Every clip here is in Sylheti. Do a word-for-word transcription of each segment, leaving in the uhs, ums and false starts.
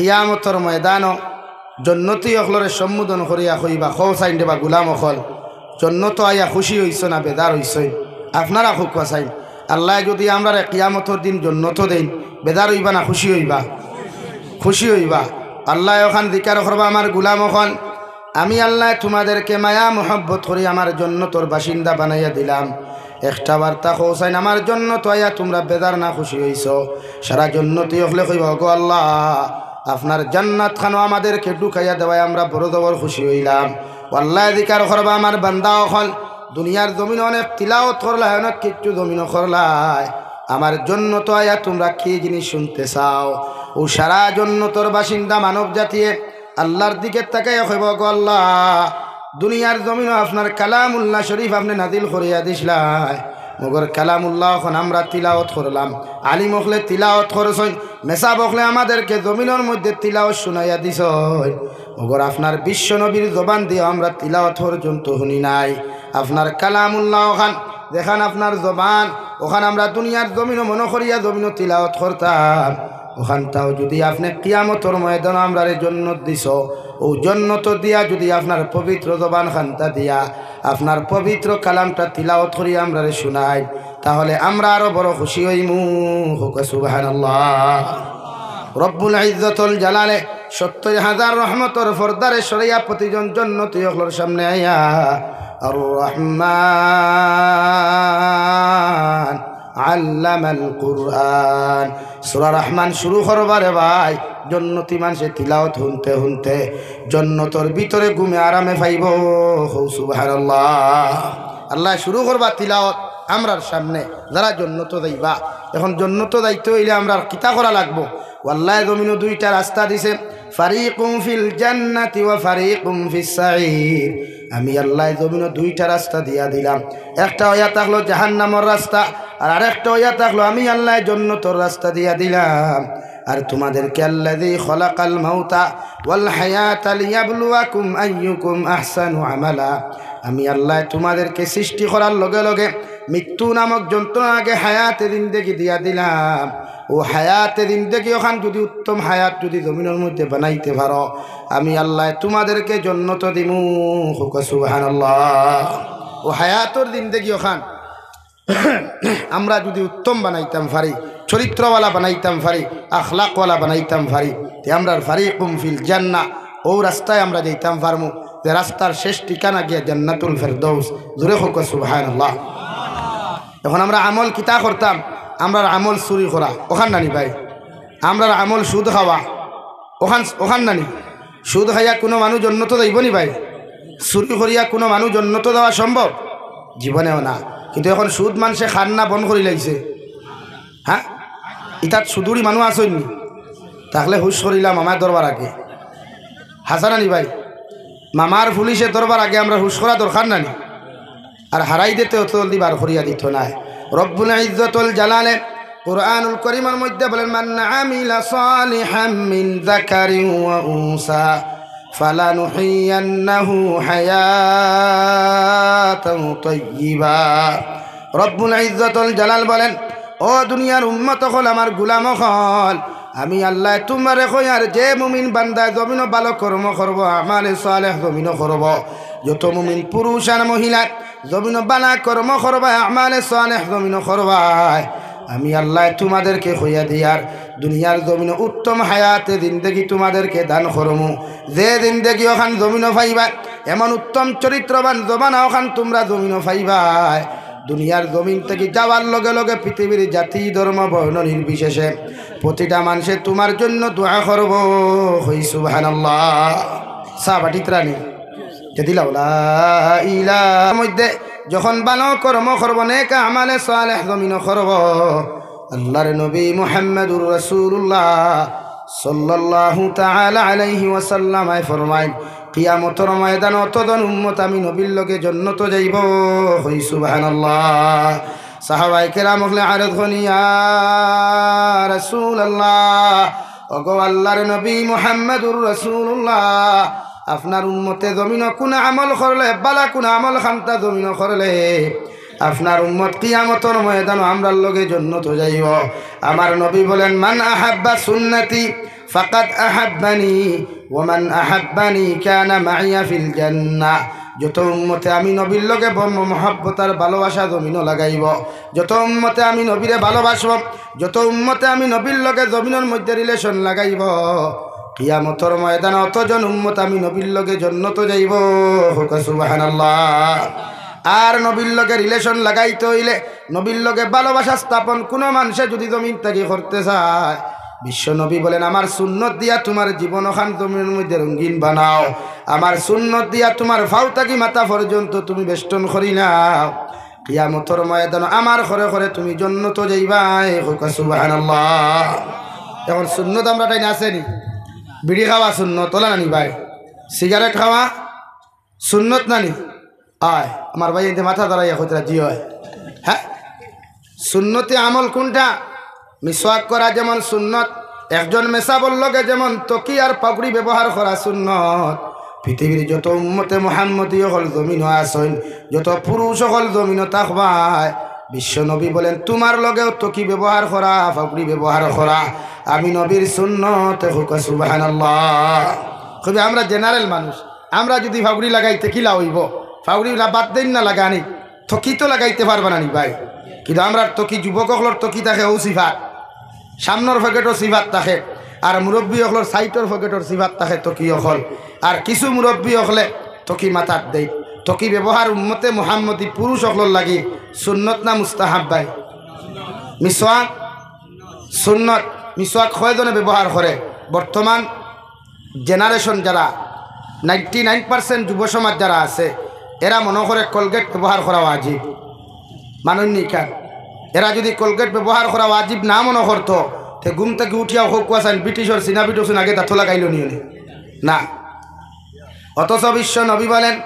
কিয়ামতর ময়দানো জন্নতি অকলরে সম্বোধন করিয়া কইবা, "কও চাইন রে বা গুলাম অকল, জন্নতো আইয়া খুশি অইছো না বেজার অইছো?" আপনারা কউক্কা চাইন। আল্লায় যুদি আমরারে কিয়ামতর দিন জন্নতো দেইন, বেজার অইবা না খুশি অইবা? খুশি অইবা। আল্লায় অখান জিকার করবা, "আমার গুলাম অকল, আমি আল্লায় তুমাদেরকে মায়া মহব্বত করি আমার জন্নতর বাসিন্দা বানাইয়া দিলাম। একটা বার্তা কও চাইন, আমার জন্নতো আইয়া তুমরা বেজার না খুশি অইছো?" সারা জন্নতি অকলে কইবা, "ওগো আল্লাহ, আপনার জান্নাত খানো আমাদেরকে ঢুকাইয়া দেওয়ায় আমরা বড় জবর খুশি অইলাম।" ও আল্লায় জিকার করবা, "আমার বান্দা অকল, দুনিয়ার জমিনো অনেক তিলাওত করলায়, অনেক কিচ্ছু জমিনো করলায়, আমার জন্নতো আইয়া তুমরা কি জিনিস শুনতে চাও?" ও সারা জন্নতর বাসিন্দা মানব জাতিয়ে আল্লার দিকে তাকাইয়া কইবা, "ওগো আল্লাহ, দুনিয়ার জমিনো আপনার কালামুল্লাহ শরীফ আপনে নাজিল করিয়া দিছলায়, মগর কালামুল্লাহ অখন আমরা তিলাওত করলাম, আলিম অকলে তিলাওত করছইন, মেসাব অকলে আমাদেরকে জমিনর মধ্যে তিলাওত শুনাইয়া দিছইন, মগর আপনার বিশ্ব নবীর জবান দিয়া আমরা তিলাওত পর্যন্ত হুনি নাই। আপনার কালামুল্লাহ অখান, যেখান আপনার জবান, অখান আমরা দুনিয়ার জমিনো মনো করিয়া জমিনো তিলাওত করতাম, অখানতাও যুদি আপনে কিয়ামতর ময়দানো আমরারে জন্নত দিছো, অউ জন্নত দিয়া যুদি আপনার পবিত্র জবান খান্তা দিয়া আপনার পবিত্র কালামটা তিলাওত করি আমরারে শুনাইন, তাহলে আমরা আরো বড় খুশি অইমু।" কউক্কা সুবহানাল্লাহ। রব্বুল ইজ্জতুল জালালে সত্তইর হাজার রহমতর পর্দারে সরাইয়া প্রতিজন জন্নতি অকলর সামনে আইয়া, "আর রহমান আল্লামাল কুরআন।" সূরা রহমান শুরু করবা রে ভাই, জন্নতি মানষে তিলাওত হুনতে হুনতে জন্নতর ভিতরে ঘুমে আরামে পাইবো। কও সুবহানাল্লাহ। আল্লায় শুরু করবা তিলাওত আমরার সামনে, যারা জন্নতো যাইবা। এখন জন্নতো যাইতে অইলে আমরার কিতা করা লাগবো? ও আল্লায় জমিনো দুইটা রাস্তা দিছে, ফারিকুম ফিল জান্নাতি ওয়া ফারিকুম ফিস সাঈর। আমি আল্লায় জমিনো দুইটা রাস্তা দিয়া দিলাম, একটা অইয়া থাকলো জাহান্নামর রাস্তা, আর আরেকটা অইয়া থাকলো আমি আল্লায় জন্নতর রাস্তা দিয়া দিলাম। আর তুমাদেরকে আল্লাযী খালাকাল মাউতা ওয়াল হায়াতা লিয়াবলুয়াকুম আইয়ুকুম আহসানু আমালা। আমি আল্লায় তুমাদেরকে সৃষ্টি করার লগে লগে মৃত্যু নামক যন্ত্রণার আগে হায়াতে জিন্দেগি দিয়া দিলাম। অউ হায়াতে জিন্দেগি অখান যুদি উত্তম হায়াত যুদি জমিনর মধ্যে বানাইতে পারো, আমি আল্লায় তুমাদেরকে জন্নত দিমু। কউক্কা সুবহানাল্লাহ। অউ হায়াতর জিন্দেগি অখান আমরা যুদি উত্তম বানাইতাম পারি, চরিত্রওয়ালা বানাইতাম পারি, আখলাকওয়ালা বানাইতাম পারি, তে আমরার ফারিকুম ফিল জান্নাহ, অউ রাস্তায় আমরা যাইতাম পারমু, যে রাস্তার শেষ ঠিকানা গিয়া জান্নাতুল ফেরদৌস। জোরে কউক্কা সুবহানাল্লাহ। এখন আমরা আমল কিতা করতাম? আমরার আমল চুরি করা, অখান নানি ভাই? আমরার আমল সুদ খাওয়া, অখান, অখান নানি? সুদ খাইয়া কুনু মানুষ জন্নতো যাইবো নি ভাই? চুরি করিয়া কুনু মানুষ জন্নতো যাওয়া সম্ভব? জীবনেও না। কিন্তু এখন সুদ মানষে খার না বন্ধ করিলাইছে। হ্যাঁ, ইতাত সুদুরি মানুষ আছইন নি? তাহলে হুশ করিলা মামায় ধরবার আগে। হাছা নানি ভাই? মামার পুলিশে ধরবার আগে আমরার হুশ করা দরকার নানি? আর হারাই দিতে অত জলদি বার করিয়া দিতো নায়। রব্বুল ইজ্জতুল জালালে কুরআনুল করিমর মধ্যে বলেন, "মান আমিলা সালিহাম মিন যাকারিন ওয়া উনসা ফালানুহিয়ান্নাহু হায়াতান তাইয়্যিবা।" রব্বুল ইজ্জতুল জালাল বলেন, "ও দুনিয়ার উম্মত অকল, আমার গুলাম অকল, আমি আল্লায় তুমরারে কইয়ার, যে মুমিন বান্দায় জমিনো ভালো কর্ম করবো, আমালে সালেহ জমিনো করবো, যত মুমিন পুরুষ আর মহিলা জমিনো ভালা কর্ম করবায়, আমালে সালেহ জমিনো করবায়, আমি আল্লায় তুমাদেরকে কইয়া দিয়ার, দুনিয়ার জমিনো উত্তম হায়াতে জিন্দেগি তুমাদেরকে দান করমু। যে জিন্দেগি অখান জমিনো পাইবায়, এমন উত্তম চরিত্রবান জমানা অখান তুমরা জমিনো পাইবায়, দুনিয়ার জমিন থাকি যাওয়ার লগে লগে পৃথিবীর জাতি ধর্ম বর্ণ নির্বিশেষে প্রতিটা মানষে তুমার জন্য দোয়া করবো।" কই সুবহানাল্লাহ। সাহাবা ঠিক রানি? যদি লাউলা ইলা মধ্যে যখন ভালো কর্ম করবো, নেক আমালে সালেহ জমিনো করবো, আল্লাহর নবী মুহাম্মাদুর রাসূলুল্লাহ সাল্লাল্লাহু তাআলা আলাইহি ওয়াসাল্লাম আয় ফরমাইন, "কিয়ামতর ময়দান অতজন উম্মত আমি নবীর লগে জন্নত যাইবো।" কই সুবহানাল্লাহ। সাহাবায়ে কেরাম অকলে আরজ করইন, "ইয়া রাসূলুল্লাহ, ওগো আল্লাহর নবী মুহাম্মাদুর রাসূলুল্লাহ, আপনার উম্মতে জমিনো কুন আমল করলে, ভালা কুন আমল খান্তা জমিনো করলে, আপনার উম্মত কিয়ামতর ময়দানো আমরার লগে জন্নত যাইবো?" আমার নবী বলেন, "মান আহাব্বা সুন্নতি ফাকাদ আহাব্বানি ওয়া মান আহাব্বানি কানা মাইয়া ফিল জান্নাহ। যত উম্মতে আমি নবীর লগে ব-, মহব্বত আর ভালোবাসা জমিনো লাগাইব, যত উম্মতে আমি নবীরে ভালোবাসব, যত উম্মতে আমি নবীর লগে জমিনর মধ্যে রিলেশন লাগাইব, কিয়ামতর ময়দানে অতজন উম্মত আমি নবীর লগে জন্নতো যাইব। কউক্কা সুবহানাল্লাহ। আর নবীর লগে রিলেশন লাগাইতে অইলে, নবীর লগে ভালোবাসা স্থাপন কুনু মানষে যুদি জমিন থাকি করতে চায়, বিশ্ব নবী বলেন, "আমার সুন্নত দিয়া তুমার জীবনখান জমিনর মধ্যে রঙিন বানাও, আমার সুন্নত দিয়া তুমার ফাও থাকি মাথা পর্যন্ত তুমি বেষ্টন করি নাও।" কিয়ামতর ময়দানো আমার ঘরে ঘরে তুমি জন্নতো যাইবায়। কউক্কা সুবহানাল্লাহ। এখন সুন্নত আমরা তাই না আছে নি? বিড়ি খাওয়া সুন্নত, অলা না নি ভাই? সিগারেট খাওয়া সুন্নত না নি? অয়, আমার ভাই এতে মাথা দাঁড়াইয়া কইতরা জি অয়। হ্যাঁ, সুন্নতি আমল কুনটা? মিসওয়াক করা যেমন সুন্নত, একজন মেসাবর লগে যেমন তকি আর পাগড়ি ব্যবহার করা সুন্নত, পৃথিবীর যত উম্মতে মুহাম্মদী অকল জমিনো আছইন, যত পুরুষ অকল জমিনো থাকবায়, বিশ্ব নবী বলেন, তুমার লগেও তকি ব্যবহার করা, পাগড়ি ব্যবহার করা আমি নবীর সুন্নত। কউক্কা সুবহানাল্লাহ। কইবা আমরা জেনারেল মানুষ, আমরা যুদি পাগড়ি লাগাই তে কিলা অইব? পাগড়ি লা-, বাদ দেইন না লাগানি, তকি তো লাগাইতে পারবা না নি ভাই। কিন্তু আমরার তকি, যুবক অকলর তকি থাকে অউ সিফাত, সামনর পকেটো সিফাত থাকে, আর মুরব্বি অকলর সাইটর পকেটর সিফাত থাকে তকি অকল। আর কিছু মুরব্বি অকলে তকি মাথাত দেইন। তকি ব্যবহার উম্মতে মুহাম্মদী পুরুষ অকলর লাগি সুন্নত না মুস্তাহাব ভাই? মিসওয়াক সুন্নত। মিসওয়াক কয়জনে ব্যবহার করে? বর্তমান জেনারেশন যারা, নাইনটি নাইন পার্সেন্ট যুব সমাজ যারা আছে, এরা মনো করে কলগেট ব্যবহার করা ওয়াজিব। মানইন নি কেন? এরা যুদি কলগেট ব্যবহার করা ওয়াজিব না মনো করতো, তে ঘুম থাকি উঠিয়াউ কউক্কা চাইন ব্রিটিশর সিনাপিট অকল আগে দাঁতো লাগাইলো নি অনে? না। অথচ বিশ্ব নবী বলেন,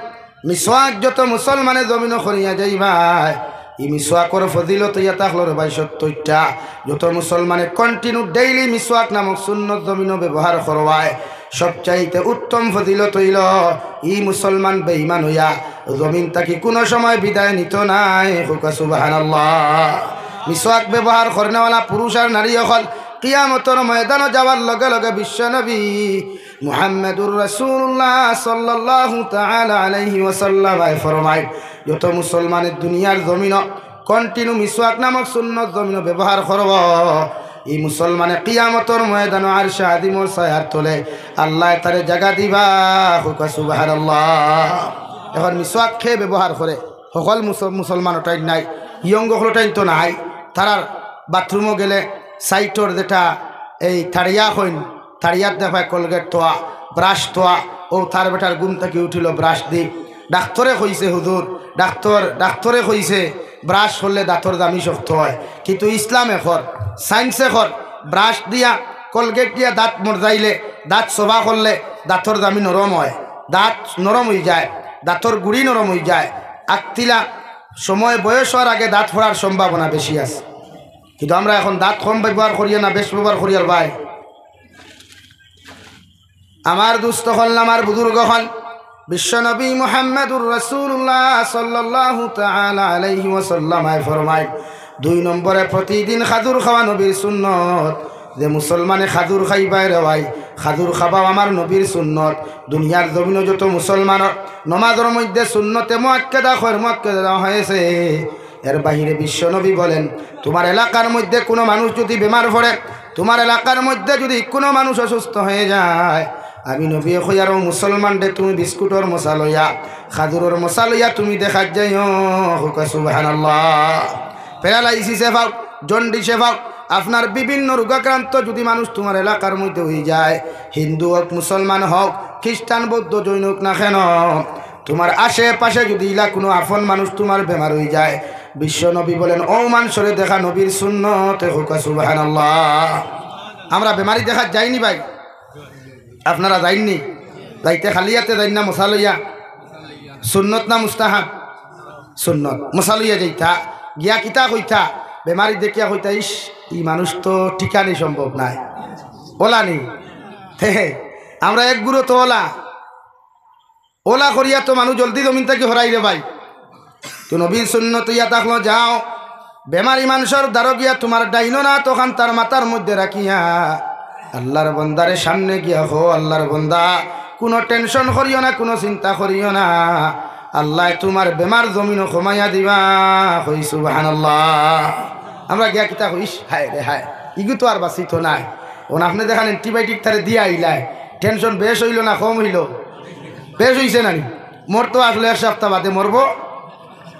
মিসওয়াক যত মুসলমানে জমিনো করিয়া যাইবায়, ই মিসওয়াকর ফজিলত অইয়া থাকলো রে ভাই সত্তইরটা। যত মুসলমানে continue daily মিসওয়াক নামক সুন্নত জমিনো ব্যবহার করবায়, সবচাইতে উত্তম ফজিলত অইলো ই মুসলমান বেঈমান অইয়া জমিন থাকি কুনু সময় বিদায় নিতো নায়। কউক্কা সুবহানাল্লাহ। মিসওয়াক ব্যবহার করনেওয়ালা পুরুষ আর নারী অকল কিয়ামতর ময়দানো যাওয়ার লগে লগে বিশ্ব নবী মুহাম্মাদুর রাসূলুল্লাহ সাল্লাল্লাহু তাআলা আলাইহি ওয়াসাল্লাম আয় ফরমাইন, যত মুসলমানে দুনিয়ার জমিনো continue মিসওয়াক নামক সুন্নত জমিনো ব্যবহার করবো, ই মুসলমানে কিয়ামতর ময়দানো আরশে আজিমর ছায়ার তলে আল্লায় তারে জাগা দিবা। কউক্কা সুবহানাল্লাহ। এখন মিসওয়াক কে ব্যবহার করে? হকল মুস-, মুসলমান অটাইন নায়, ইয়ং অকল অটাইন তো নায়। তারার বাথরুমো গেলে সাইটর যেটা এই থাড়িয়া কইন, থাড়িয়াত দেখায় কলগেট থোয়া, ব্রাশ থোয়া, অউ তার বেটার ঘুম থাকি উঠিলো ব্রাশ দি। ডাক্তরে কইছে, হুজুর, ডাক্তর, ডাক্তরে কইছে, ব্রাশ করলে দাঁতর দামি শক্ত অয়। কিন্তু ইসলামে কর, সাইন্সে কর, ব্রাশ দিয়া, কলগেট দিয়া দাঁত মরজাইলে, দাঁত সবা করলে দাঁতর দামি নরম অয়, দাঁত নরম অইযায়, দাঁতর গুড়ি নরম অইযায়। আক্তিলা সময় বয়স অওয়ার আগে দাঁত ফড়ার সম্ভাবনা বেশি আছে। কিন্তু আমরা এখন দাঁত কম ব্যবহার করিয়ার না বেশ ব্যবহার করিয়ার ভাই? আমার দুস্ত অকল, আমার বুজুর্গ অকল, বিশ্বনবী মুহাম্মাদুর রাসূলুল্লাহ সাল্লাল্লাহু তাআলা আলাইহি ওয়াসাল্লাম আয় ফরমাইন, দুই নম্বরে প্রতিদিন খাজুর খাওয়া নবীর সুন্নত। যে মুসলমানে খাজুর খাইবায় রে ভাই, খাজুর খাবাও আমার নবীর সুন্নত। দুনিয়ার জমিনো যত মুসলমানর নমাজর মধ্যে সুন্নতে মুআক্কাদা, খয়র মুআক্কাদা দেওয়া হয়েছে, এর বাহিরে বিশ্বনবী বলেন, তুমার এলাকার মধ্যে কুনু মানুষ যুদি বেমার পড়ে, তুমার এলাকার মধ্যে যুদি কুনু মানুষ অসুস্থ হয়ে যায়, আমি নবীয়ে কইয়ার অউ মুসলমানরে তুমি বিস্কুটর মশা লইয়া, খাজুরর মশা লইয়া তুমি দেখাত যাইও। কউক্কা সুবহানাল্লাহ। প্যারালাইসিসে পাও, জন্ডিসে পাও, আপনার বিভিন্ন রোগাক্রান্ত যুদি মানুষ তুমার এলাকার মধ্যে অইযায়, হিন্দু অউক, মুসলমান অউক, খ্রিস্টান, বৌদ্ধ, জৈন অউক না কেন, তুমার আশেপাশে যুদি ইলা কুনু আপন মানুষ তুমার বেমার অইযায়, বিশ্বনবী বলেন, অউ মানষরে দেখা নবীর সুন্নতে। কউক্কা সুবহানাল্লাহ। আমরা বেমারি দেখাত যাই নি ভাই? আপনারা যাইন নি? যাইতে খালি আতে যাইন না মশা লইয়া? সুন্নত না মুস্তাহাব? সুন্নত। মশা লইয়া যাইতা, গিয়া কিতা কইতা? বেমারি দেখিয়া কইতা, "ইশ, ই মানুষ তো টিকানি সম্ভব নায়।" অলা নি? হে হে, আমরা এক গুরু তো অলা। অলা করিয়া তো মানুষ জলদি জমিন থাকি হরাই রে ভাই। তো নবীর সুন্নত ইয়া থাকলো, যাও, বেমারি মানষর দ্বারো গিয়া তুমার ডাইনর আত অখান তার মাথার মধ্যে রাখিয়া আল্লাহর বন্দারে সামনে গিয়া কও, "আল্লাহর বন্দা, কুনু টেনশন করিও না, কুনু চিন্তা করিও না, আল্লায় তুমার বেমার জমিনো কমাইয়া দিবা।" কই সুবহানাল্লাহ। আমরা গিয়া কিতা কই, "ইশ, হায় রে হায়, ইগু তো আর বাঁচিতো নায়।" অখন আপনে দেখান অ্যান্টিবায়োটিক তারে দিয়া আইলায়, টেনশন বেশ অইলো না কম অইলো? বেশ অইছে না নি? মরতো আসলে এক সপ্তাহ বাদে মরবো,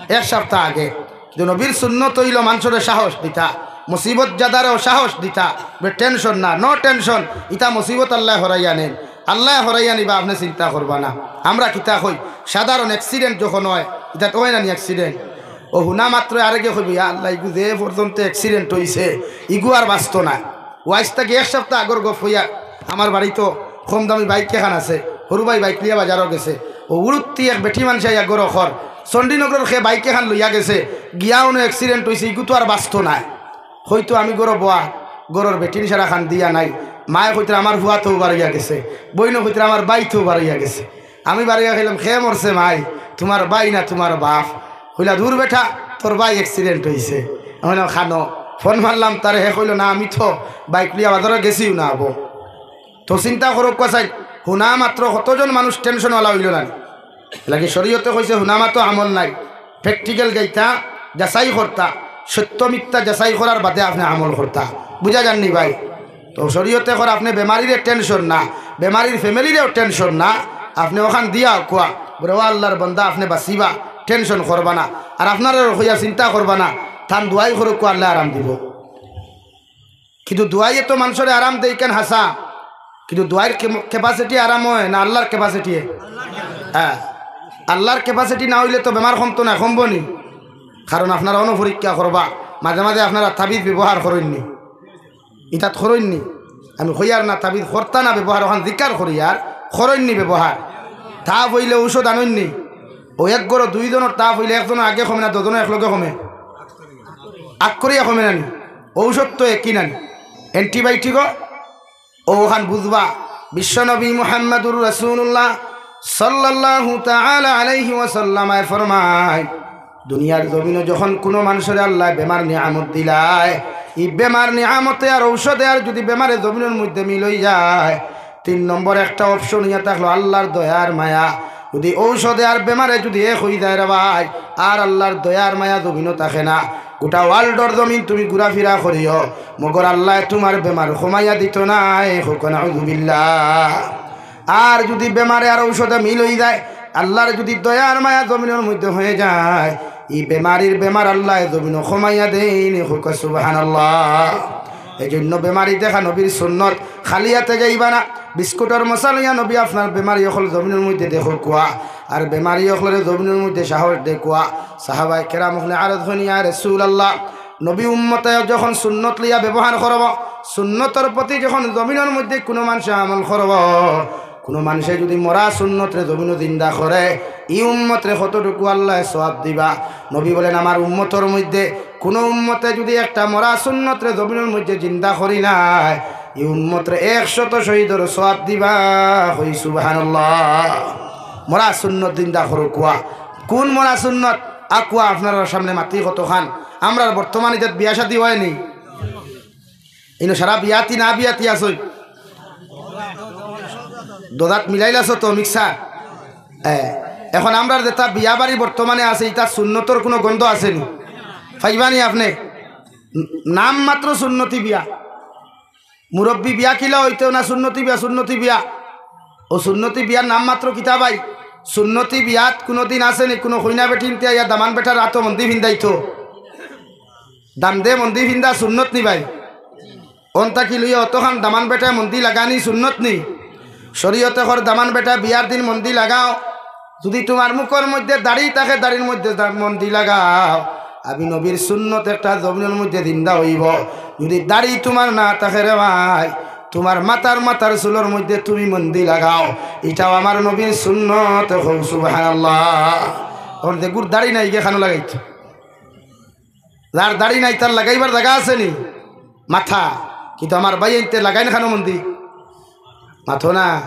এক সপ্তাহ আগে। কিন্তু নবীর সুন্নত অইলো মানষরে সাহস দিতা, মুসিবত জাদারেও সাহস দিতা। বলে, "টেনশন না, no tension, ইতা মুসিবত আল্লায় হরাইয়া নেইন, আল্লায় হরাইয়া নিবা, আপনে চিন্তা করবা না।" আমরা কিতা কই, সাধারণ অ্যাক্সিডেন্ট যখন অয়, ইতা তো অয় না নি অ্যাক্সিডেন্ট? অউ হুনা মাত্র আরেকে কইবো, "ইয়া আল্লাহ, ইগু যে পর্যন্ত অ্যাক্সিডেন্ট অইছে, ইগু আর বাঁচতো না।" অউ আইজ থাকি এক সপ্তাহ আগর গফ অইয়া, আমার বাড়িত কম দামি বাইক এখান আছে, হুরু ভাই বাইক লইয়া বাজারো গেছে, অউ উড়ুত্তি এক বেটি মানষে আইয়া গরো খর, চণ্ডীনগরর হে বাইক এখান লইয়া গেছে, গিয়া অনো অ্যাক্সিডেন্ট অইছে, ইগু তো আর বাঁচতো নায়। অইতো আমি গরো বওয়া, গরর বেটিন সারা খান দিয়া নাই, মায়ে কইতরা, "আমার ফুয়া তো বারইয়া গেছে", বইনে কইতরা, "আমার ভাই তো বারইয়া গেছে।" আমি বারইয়া কইলাম, "কে মরছে মাই, তুমার ভাই না তুমার বাফ?" কইলা, "দূর বেটা, তোর ভাই অ্যাক্সিডেন্ট অইছে।" আমি কইলাম, "খানো?" ফোন মারলাম তারে, হে কইলো, "না, আমি তো বাইক লইয়া বাজারো গেছিউ না আবো।" তো চিন্তা করউক্কা চাই, হুনা মাত্র কতজন মানুষ টেনশনওয়ালা অইলো না নি? লাগি শরীয়তে কইছে, হুনা মাত্র আমল নাই, প্র্যাকটিক্যাল যাইতা, যাচাই করতা, সত্য মিথ্যা যাচাই করার বাদে আপনে আমল করতা। বুঝা যার নি ভাই? তো শরীয়তে কর আপনে বেমারিরে টেনশন না, বেমারির ফ্যামিলিরেও টেনশন না, আপনে অখান দিয়া কওয়া, বলে, "ও আল্লাহর বন্দা, আপনে বাঁচিবা, টেনশন করবা না।" আর আপনারারে কইয়া চিন্তা করবা না, তান দোয়াই করউক্কা, আল্লায় আরাম দিবো। কিন্তু দোয়াইয়ে তো মানষরে আরাম দেয়, ইখান হাছা। কিন্তু দোয়াইর ক্যাম-, ক্যাপাসিটি আরাম অয় না আল্লাহর ক্যাপাসিটিয়ে? হ্যাঁ, আল্লাহর ক্যাপাসিটি না অইলে তো বেমার কমতো নায়, কমবো নি? কারণ আপনারা অনো পরীক্ষা করবা, মাঝে মাঝে আপনারা তাবিজ ব্যবহার করইন নি, ইতাত করইন নি? আমি কইয়ার না তাবিজ করতা না ব্যবহার, অখান জিকার করিয়ার, করইন নি ব্যবহার? তাপ অইলে ঔষধ আনইন নি? অউ এক ঘরো দুইজনর তাপ অইলে একজনর আগে কমে না, দুইজনর একলগে কমে? আগ করিয়া কমে না নি? ঔষধ তো একই না নি? অ্যান্টিবায়োটিকও অউখান বুঝবা। বিশ্বনবী মুহাম্মাদুর রাসূলুল্লাহ সাল্লাল্লাহু তাআলা আলাইহি ওয়াসাল্লামে ফরমায়, দুনিয়ার জমিনো যখন কুনু মানষরে আল্লায় বেমার নিয়ামত দিলায়, ই বেমার নিয়ামতে আর ঔষধে আর যুদি বেমারে জমিনর মধ্যে মিল অইযায়, তিন নম্বর একটা অপশন ইয়া থাকলো আল্লাহর দয়ার মায়া। যুদি ঔষধে আর বেমারে যুদি এক অইযায় রে ভাই, আর আল্লাহর দয়ার মায়া জমিনো থাকে না, গোটা ওয়ার্ল্ডর জমিন তুমি ঘুরাফিরা করিও, মগর আল্লায় তুমার বেমার কমাইয়া দিতো নায়। কউক্কা নাউজুবিল্লাহ। আর যুদি বেমারে আর ঔষধে মিল অইযায়, আল্লাহর যুদি দয়ার মায়া জমিনর মধ্যে অইযায়, ই বেমারির বেমার আল্লায় জমিনো কমাইয়া দেইন। কউক্কা সুবহানাল্লাহ। এইজন্য বেমারি দেখা নবীর সুন্নত, খালি আতে যাইবা না। বিস্কুটর মশা লইয়া নবী আপনার বেমারি অকল জমিনর মধ্যে দেখউক্কা, আর বেমারি অকলরে জমিনর মধ্যে সাহস দেউক্কা। সাহাবায়ে কেরাম অকলে আরজ করইন, "ইয়া রাসূলুল্লাহ, নবী উম্মতে যখন সুন্নত লইয়া ব্যবহার করবো, সুন্নতর প্রতি যখন জমিনর মধ্যে কুনু মানষে আমল করবো, কুনু মানষে যুদি মরা সুন্নতরে জমিনো জিন্দা করে, ই উম্মতরে কতটুকু আল্লায় সওয়াব দিবা?" নবী বলেন, "আমার উম্মতর মধ্যে কুনু উম্মতে যুদি একটা মরা সুন্নতরে জমিনর মধ্যে জিন্দা করিলায়, ই উম্মতরে একশত শহীদর সওয়াব দিবা।" কই সুবহানাল্লাহ। মরা সুন্নত জিন্দা করউক্কা। কুন মরা সুন্নত? আউক্কা আপনারার সামনে মাতি কতখান। আমরার বর্তমানে ইতাত বিয়া শাদী অয় নি? ইনো সারা বিয়াতি না বিয়াতি আছইন? দুইওটাত মিলাইলাছো তো মিক্সার? এ, অখন আমরার যেতা বিয়া বাড়ি বর্তমানে আছে, ইতাত সুন্নতর কুনু গন্ধ আছে নি? পাইবা নি আপনে? ন-, নাম মাত্র সুন্নতি বিয়া। মুরব্বি বিয়া কিলা অইতো না, সুন্নতি বিয়া, সুন্নতি বিয়া। অউ সুন্নতি বিয়ার নাম মাত্র কিতা ভাই? সুন্নতি বিয়াত কুনুদিন আছে নি কুনু কইনা বেটিন্তে আইয়া দামান বেটার আতো মন্দি ফিন্দাইতো? দামদে মন্দি ফিন্দা সুন্নত নি ভাই? অন থাকি লইয়া অতখান দামান বেটায় মন্দি লাগানি সুন্নত নি? শরীয়তে কর দামান বেটায় বিয়ার দিন মন্দি লাগাও। যুদি তুমার মুখর মধ্যে দাড়ি থাকে, দাড়ির মধ্যে দা-, মন্দি লাগাও। আমি নবীর সুন্নত একটা জমিনর মধ্যে জিন্দা অইবো। যুদি দাড়ি তুমার না থাকে রে ভাই, তুমার মাথার, মাথার চুলর মধ্যে তুমি মন্দি লাগাও, ইটাও আমার নবীর সুন্নত। কও সুবহানাল্লাহ। অখন যেগুর দাড়ি নাই, ইগে খানো লাগাইতো। যার দাড়ি নাই, তার লাগাইবার জাগা আছে নি? মাথা। কিন্তু আমার ভাইয়াইন্তে লাগাইন খানো মন্দি? মাতো না।